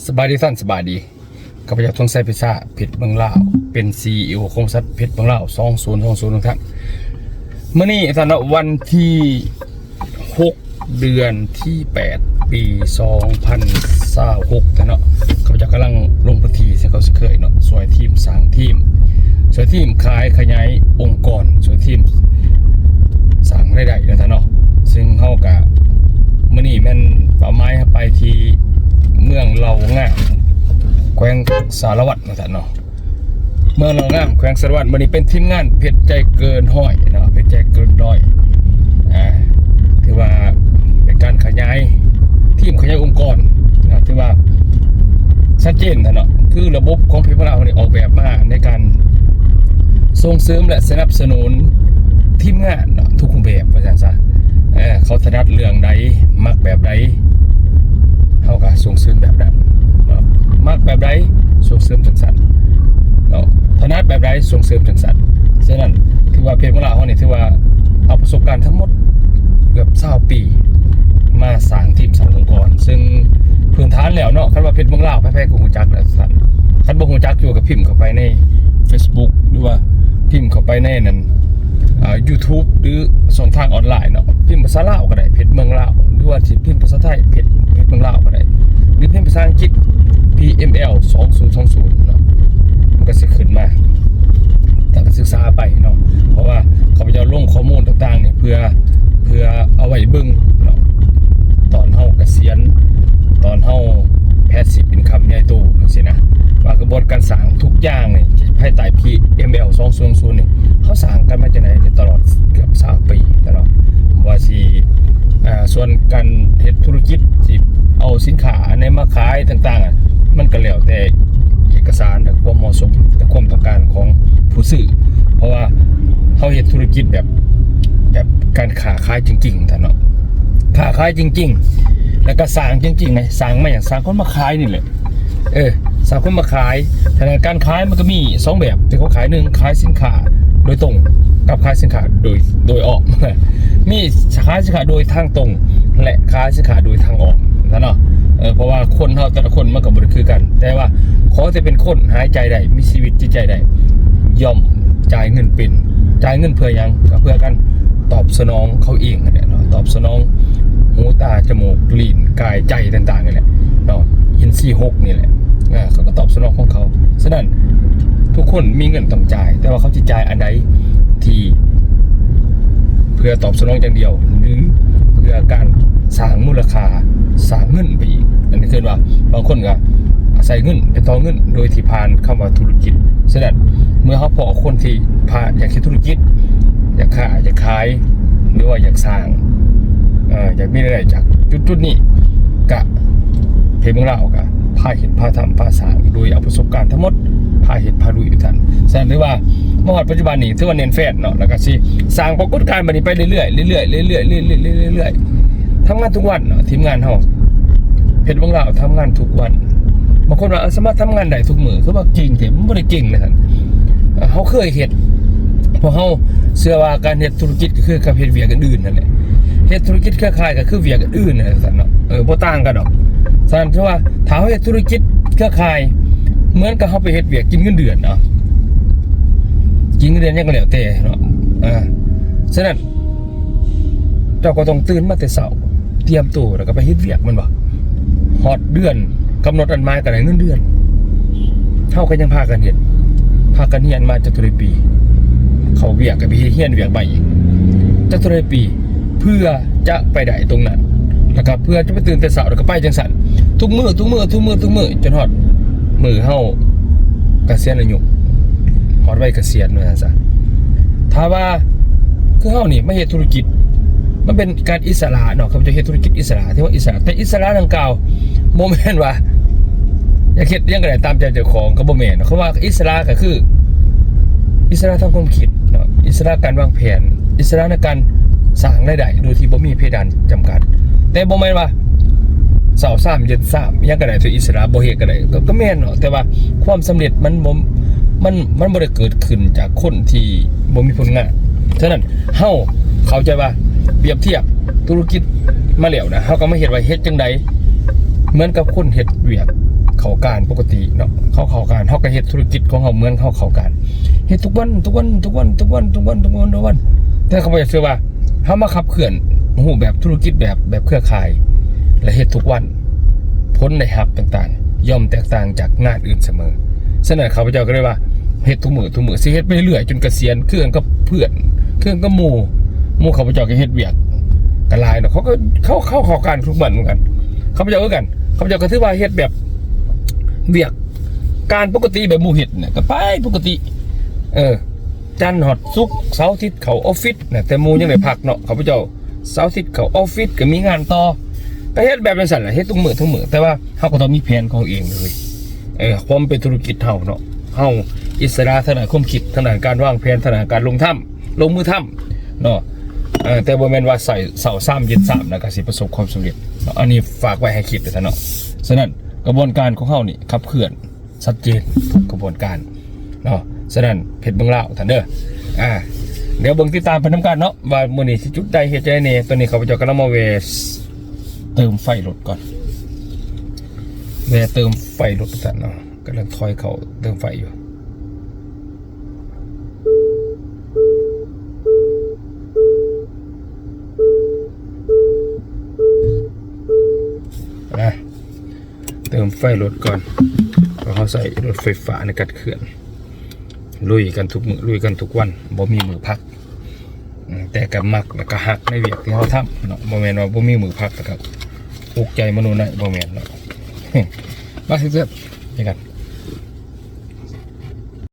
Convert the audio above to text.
ສະບາຍດີທ່ານ ສະບາຍດີ. ຂ້າພະເຈົ້າ ທອງໄຊ ພິຊາ ເພັດເມືອງລາວ ເປັນ ຊີອີໂອ ຂອງບໍລິສັດເພັດເມືອງລາວ ສອງສູນສອງສູນ ທ່ານ. ມື້ນີ້ທ່ານເນາະ ວັນທີຫົກ ເດືອນທີແປດ ປີສອງພັນຊາວຫົກ ທ່ານເນາະ, ຂ້າພະເຈົ້າກຳລັງລົງພື້ນທີ່ເຊັ່ນເກົ່າເຊັ່ນເຄີຍເນາະ ຊ່ວຍທີມສ້າງທີມ ຊ່ວຍທີມຂາຍຂະຫຍາຍອົງກອນ ຊ່ວຍທີມສ້າງລາຍໄດ້ເນາະທ່ານເນາະ. ເຊິ່ງເຮົາກະ ມື້ນີ້ແມ່ນເປົ້າໝາຍເຮົາໄປທີ່ເມືອງເລົ່າງາມ ແຂວງສາລະວັນເນາະທ່ານເນາະ, ເມືອງເລົ່າງາມ ແຂວງສາລະວັນ. ມື້ນີ້ເປັນທີມງານເພັດໃຈເກີນຮ້ອຍເນາະ ເພັດໃຈເກີນຮ້ອຍ ອ່າ ຖືວ່າເປັນການຂະຫຍາຍ ທີມຂະຫຍາຍອົງກອນເນາະ ຖືວ່າຊັດເຈນທ່ານເນາະ. ຄືລະບົບຂອງເພັດເມືອງລາວເຮົານີ້ອອກແບບມາໃນການສົ່ງເສີມ ແລະ ສະໜັບສະໜູນທີມງານເນາະ ທຸກຮູບແບບວ່າຊັ້ນຊະ. ເອີ ເຂົາຖະໜັດເລື່ອງໃດ ມັກແບບໃດ ເຮົາກໍສົ່ງເສີມແບບນັ້ນເນາະ, ມັກແບບໃດ ສົ່ງເສີມຈັ່ງຊັ້ນເນາະ, ຖະໜັດແບບໃດ ສົ່ງເສີມຈັ່ງຊັ້ນ. ສະນັ້ນ ຖືວ່າເພຈເມືອງລາວເຮົານີ້ ຖືວ່າເອົາປະສົບການທັງໝົດເກືອບຊາວປີ ມາສ້າງທີມສ້າງອົງກອນ ເຊິ່ງພື້ນຖານແລ້ວເນາະ ຄັນວ່າເພຈເມືອງລາວ ໃຜໆກໍຮູ້ຈັກແລ້ວທ່ານ. ຄັນບໍ່ຮູ້ຈັກຢູ່ກໍພິມເຂົ້າໄປໃນເຟສບຸກ ຫຼືວ່າພິມເຂົ້າໄປໃນນັ້ນ ອ່າ ຢູທູບ ຫຼື ຊ່ອງທາງອອນລາຍເນາະ, ພິມພາສາລາວກໍໄດ້ ເພຈເມືອງລາວ ຫຼືວ່າຊິພິມພາສາໄທ ເພຈ ເພຈເມືອງລາວກໍໄດ້ ຫຼືພິມພາສາອັງກິດ ພີເອັມແອລ ສອງສູນສອງສູນເນາະ, ມັນກໍຊິຂຶ້ນມາ. ທ່ານກໍສຶກສາໄປເນາະ ເພາະວ່າຂ້າພະເຈົ້າລົງຂໍ້ມູນຕ່າງໆນີ້ເພື່ອ ເພື່ອເອົາໄວ້ເບິ່ງເນາະ ຕອນເຮົາກະສຽນ ຕອນເຮົາ passive income ໃຫຍ່ໂຕ ຈັ່ງຊີ້ນະ, ວ່າກະບວນການສ້າງທຸກຢ່າງນີ້ ພາຍໃຕ້ ພີເອັມແອລ ສອງສູນສອງສູນນີ້ ເຮົາສ້າງກັນມາຈັ່ງໃດຕະຫຼອດເກືອບຊາວປີຕະຫຼອດ. ບໍ່ວ່າຊິ ເອີ ສ່ວນການເຮັດທຸລະກິດ ຊິເອົາສິນຄ້າອັນໃດມາຂາຍຕ່າງໆ ມັນກໍແລ້ວແຕ່ເອກະສານ ແລະ ຄວາມເໝາະສົມ ແລະ ຄວາມຕ້ອງການຂອງຜູ້ຊື້. ເພາະວ່າເຮົາເຮັດທຸລະກິດແບບ ແບບການຄ້າຂາຍຈິງໆ ທ່ານເນາະ, ຄ້າຂາຍຈິງໆ ແລ້ວກໍສ້າງຈິງໆ ນະ ສ້າງມາຫຍັງ? ສ້າງຄົນມາຂາຍນີ້ແຫຼະ. ເອີ ສ້າງຄົນມາຂາຍ. ສະນັ້ນການຂາຍມັນກໍມີສອງແບບທີ່ເຂົາຂາຍ, ໜຶ່ງ ຂາຍສິນຄ້າໂດຍຕົງ ກັບຂາຍສິນຄ້າໂດຍ ໂດຍອ້ອມ. ມີຂາຍສິນຄ້າໂດຍທາງຕົງ ແລະ ຂາຍສິນຄ້າໂດຍທາງອ້ອມນະເນາະ. ເອີ ເພາະວ່າຄົນເຮົາແຕ່ລະຄົນມັນກໍບໍ່ໄດ້ຄືກັນ, ແຕ່ວ່າຂໍແຕ່ເປັນຄົນຫາຍໃຈໄດ້ ມີຊີວິດຈິດໃຈໄດ້ ຍ່ອມຈ່າຍເງິນເປັນ. ຈ່າຍເງິນເພື່ອຫຍັງ? ກໍເພື່ອການຕອບສະໜອງເຂົາເອງຫັ້ນແຫຼະເນາະ, ຕອບສະໜອງຫູ ຕາ ຈະມູກ ລີ້ນ ກາຍ ໃຈຕ່າງໆ ນີ້ແຫຼະເນາະ, ອິນຊີຫົກນີ້ແຫຼະ. ເອີ ເຂົາກໍຕອບສະໜອງຂອງເຂົາ. ສະນັ້ນ ທຸກຄົນມີເງິນຕ້ອງຈ່າຍ, ແຕ່ວ່າເຂົາຊິຈ່າຍອັນໃດທີ່ເພື່ອຕອບສະໜອງຢ່າງດຽວ ຫຼື ເພື່ອການສ້າງມູນລະຄ່າ ສ້າງເງິນໄປອີກ. ອັນນີ້ຄືວ່າບາງຄົນກໍອາໄສເງິນໄປຕໍ່ເງິນ ໂດຍທີ່ຜ່ານຄຳວ່າທຸລະກິດ. ສະນັ້ນ ເມື່ອເຮົາພໍ້ຄົນທີ່ພາ ຢາກເຮັດທຸລະກິດ ຢາກຄ້າ ຢາກຂາຍ ຫຼືວ່າຢາກສ້າງ ເອີ ຢາກມີລາຍໄດ້ຈາກຈຸດໆນີ້ ກະເພຈເມືອງລາວກະພາເຮັດ ພາທຳ ພາສ້າງ ໂດຍເອົາປະສົບການທັງໝົດ ພາເຮັດ ພາລຸຍຢູ່ທ່ານ. ສະນັ້ນ ຖືວ່າມາຮອດປັດຈຸບັນນີ້ ຖືວ່າແໜ້ນແຟ້ນເນາະ, ແລ້ວກະຊິສ້າງປາກົດການບາດນີ້ໄປເລື້ອຍໆ ເລື້ອຍໆ ເລື້ອຍໆ ເລື້ອຍໆ ເລື້ອຍໆ ເລື້ອຍໆ. ທຳງານທຸກວັນເນາະ ທີມງານເຮົາ ເພຈເມືອງລາວທຳງານທຸກວັນ. ບາງຄົນວ່າ ເອີ ສາມາດທຳງານໄດ້ທຸກມື້ ຄືວ່າເກັ່ງແທ້? ມັນບໍ່ໄດ້ເກັ່ງເດ້ທ່ານ. ເຮົາເຄີຍເຮັດ ເພາະເຮົາເຊື່ອວ່າການເຮັດທຸລະກິດກໍຄືກັບເຮັດວຽກອື່ນໆ ນັ້ນແຫຼະ. ເຮັດທຸລະກິດເຄືອຂ່າຍກໍຄືວຽກອື່ນໆ ນັ້ນແຫຼະທ່ານເນາະ, ເອີ ບໍ່ຕ່າງກັນດອກ. ສະນັ້ນ ຖືວ່າຖ້າເຮົາເຮັດທຸລະກິດເຄືອຂ່າຍ ເໝືອນກັບເຮົາໄປເຮັດວຽກກິນເງິນເດືອນເນາະ, ກິນເງິນເດືອນຫຍັງກໍແລ້ວແຕ່ເນາະ. ອາ ສະນັ້ນ ເຈົ້າກໍຕ້ອງຕື່ນມາແຕ່ເຊົ້າ ຕຽມໂຕ ແລ້ວກໍໄປເຮັດວຽກແມ່ນບໍ່? ຮອດເດືອນກຳນົດອັນໝາຍກໍໄດ້ເງິນເດືອນ. ເຮົາກໍຍັງພາກັນເຮັດ ພາກັນຮຽນມາຈັກເທົ່າໃດປີ, ເຂົ້າວຽກກໍໄປຮຽນວຽກໃໝ່ອີກ ຈັກເທົ່າໃດປີ ເພື່ອຈະໄປໄດ້ຕົງນັ້ນ ແລ້ວກໍເພື່ອຈະໄປຕື່ນແຕ່ເຊົ້າ ແລ້ວກໍໄປຈັ່ງຊັ້ນ ທຸກມື້ ທຸກມື້ ທຸກມື້ ທຸກມື້ ຈົນຮອດມື້ເຮົາກະສຽນອາຍຸ ຮອດໄວກະສຽນວ່າຊັ້ນຊະ. ຖ້າວ່າຄືເຮົານີ້ມາເຮັດທຸລະກິດ ມັນເປັນການອິດສະຫຼະເນາະ, ຂ້າພະເຈົ້າເຮັດທຸລະກິດອິດສະຫຼະ ຖືວ່າອິດສະຫຼະ, ແຕ່ອິດສະຫຼະດັ່ງກ່າວ ບໍ່ແມ່ນວ່າຢາກເຮັດຫຍັງກໍໄດ້ຕາມໃຈເຈົ້າຂອງ ກໍບໍ່ແມ່ນ. ຄຳວ່າອິດສະຫຼະກໍຄືອິດສະຫຼະທາງຄວາມຄິດເນາະ, ອິດສະຫຼະການວາງແຜນ, ອິດສະຫຼະໃນການສ້າງລາຍໄດ້ໂດຍທີ່ບໍ່ມີເພດານຈຳກັດ. ແຕ່ບໍ່ແມ່ນວ່າເຊົ້າຊາມເຢັນຊາມ ຫຍັງກໍໄດ້ ໂຕອິດສະຫຼະ ບໍ່ເຮັດກໍໄດ້ ກໍ ກໍແມ່ນເນາະ, ແຕ່ວ່າຄວາມສຳເລັດມັນບໍ່ ມັນ ມັນບໍ່ໄດ້ເກີດຂຶ້ນຈາກຄົນທີ່ບໍ່ມີຜົນງານ. ສະນັ້ນ ເຮົາເຂົ້າໃຈວ່າ ປຽບທຽບທຸລະກິດມາແລ້ວນະ ເຮົາກໍມາເຮັດວ່າເຮັດຈັ່ງໃດເໝືອນກັບຄົນເຮັດວຽກ ເຂົ້າການປົກກະຕິເນາະ ເຂົາເຂົ້າການ ເຮົາກໍເຮັດທຸລະກິດຂອງເຮົາເໝືອນເຮົາເຂົ້າການ ເຮັດທຸກວັນ ທຸກວັນ ທຸກວັນ ແຕ່ເຂົາບໍ່ຢາກເຊື່ອວ່າ ເຮົາມາຂັບເຄື່ອນຮູບແບບທຸລະກິດແບບ ແບບເຄືອຂ່າຍ ແລະ ເຮັດທຸກວັນ ຜົນໄດ້ຮັບຕ່າງໆ ຍ່ອມແຕກຕ່າງຈາກງານອື່ນສະເໝີ. ສະນັ້ນ ຂ້າພະເຈົ້າກໍເລີຍວ່າ ເຮັດທຸກມື້ ທຸກມື້ ຊິເຮັດໄປເລື້ອຍໆ ຈົນກະສຽນ ຄືກັນກັບເພື່ອນ ຄືກັນກັບໝູ່ ໝູ່ຂ້າພະເຈົ້າກໍເຮັດວຽກກໍຫຼາຍເນາະ ເຂົາກໍ ເຂົາ ເຂົາເຂົ້າການທຸກວັນເໝືອນກັນ ຂ້າພະເຈົ້າຄືກັນ ຂ້າພະເຈົ້າກໍຖືວ່າເຮັດແບບວຽກການປົກກະຕິ ແບບໝູ່ເຮັດນະ ກໍໄປປົກກະຕິ ເອີ ຈັນຮອດສຸກ ເສົາອາທິດເຂົ້າອອບຟິດນະ ແຕ່ໝູ່ຍັງໄດ້ພັກເນາະ ຂ້າພະເຈົ້າ ເສົາອາທິດເຂົ້າອອບຟິດກໍມີງານຕໍ່ ກໍເຮັດແບບຈັ່ງຊັ້ນແຫຼະ ເຮັດທຸກມື້ທຸກມື້ ແຕ່ວ່າເຮົາກໍຕ້ອງມີແຜນຂອງເຮົາເອງເລີຍ ເອີ ຄວາມເປັນທຸລະກິດເຮົາເນາະ ເຮົາອິດສະຫຼະທາງດ້ານຄວາມຄິດ ທາງດ້ານການວາງແຜນ ທາງດ້ານການລົງທຳ ລົງມືທຳເນາະ ເອີ ແຕ່ບໍ່ແມ່ນວ່າໃສ່ເຊົ້າຊາມເຢັນຊາມ ແລ້ວກໍຊິປະສົບຄວາມສຳເລັດເນາະ ອັນນີ້ຝາກໄວ້ໃຫ້ຄິດເດີທ່ານເນາະ. ສະນັ້ນ ກະບວນການຂອງເຮົານີ້ຂັບເຄື່ອນ ຊັດເຈນທຸກຂະບວນການເນາະ. ສະນັ້ນ ເພັດເມືອງລາວທ່ານເດີ ອ່າ ດຽວເບິ່ງຕິດຕາມໄປນຳກັນເນາະ ວ່າມື້ນີ້ຊິຈຸດໃດເຮັດໃດແດ່. ຕອນນີ້ຂ້າພະເຈົ້າກຳລັງມາແວ່ເຕີມໄຟລົດກ່ອນ ແວ່ເຕີມໄຟລົດວ່າຊັ້ນເນາະ ກຳລັງຖອຍເຂົ້າເຕີມໄຟຢູ່. ອ່າ ເຕີມໄຟລົດກ່ອນ ເພາະເຮົາໃຊ້ລົດໄຟຟ້າໃນການເຄື່ອນ ລຸຍກັນທຸກມື້ ລຸຍກັນທຸກວັນ ບໍ່ມີມື້ພັກ ອືມ ແຕ່ກໍມັກ ແລ້ວກໍຮັກໃນວຽກທີ່ເຮົາທຳເນາະ ບໍ່ແມ່ນວ່າບໍ່ມີມື້ພັກ ແລ້ວກໍອຸກໃຈມະໂນໄນ ບໍ່ແມ່ນເນາະ ມາເຊີນໆ ເຈີກັນ.